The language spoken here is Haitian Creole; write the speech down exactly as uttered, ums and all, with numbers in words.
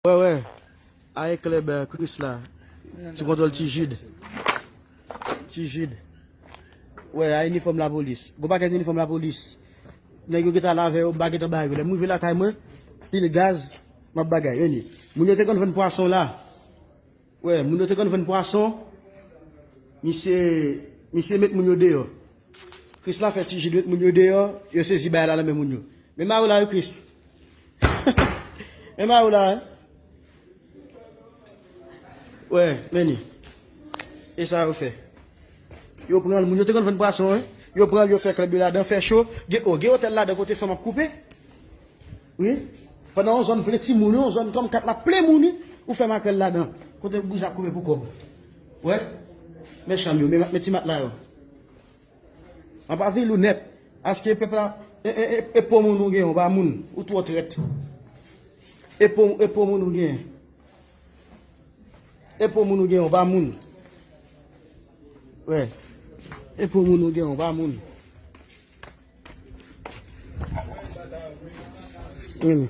Wè, wè. Aye klèb, eh, Krisla. Sou kontwòl Ti Jid. Ti Jid. Wè, a inifòm lapolis. Gwo pakèt inifòm lapolis. Nèg yo gentan al avè yo, m pa gentan ba yo. Lè m rive lakay mwen, pil gaz, m ap bagay. Vini. Moun yo te konn vann pwason la. Wè, moun yo te konn vann pwason. Misye, misye met moun yo deyò. Krisla fè Ti Jid met moun yo deyò, yo sezi bagay la nan men moun yo. Men mari w la, wi, Kris. Men mari w la, wi. Wè, men li. E sa yo fè. Yo pran l, moun yo te konn vann pwason, wi. Yo pran l, yo fè klèb yo ladan, fè cho. Gen, o, gen otèl ladan kote fanm ap koupe. Wi. Pandan yon zòn plen timoun, yon zòn kòm kat la plen moun, wi. Ou fè makrèl ladan. Kote bouz ap koupe pou kòb. Wè. Men chanm yo, men, men ti matla yo. An pa vil ou nèt. Aske pèp la, e, e, e, e po moun ou gen, ou pa moun. Ou twò trèt. E po, e po moun ou gen. E po moun ou gen, ou pa moun. Wè. E po moun ou gen, ou pa moun. Hmm.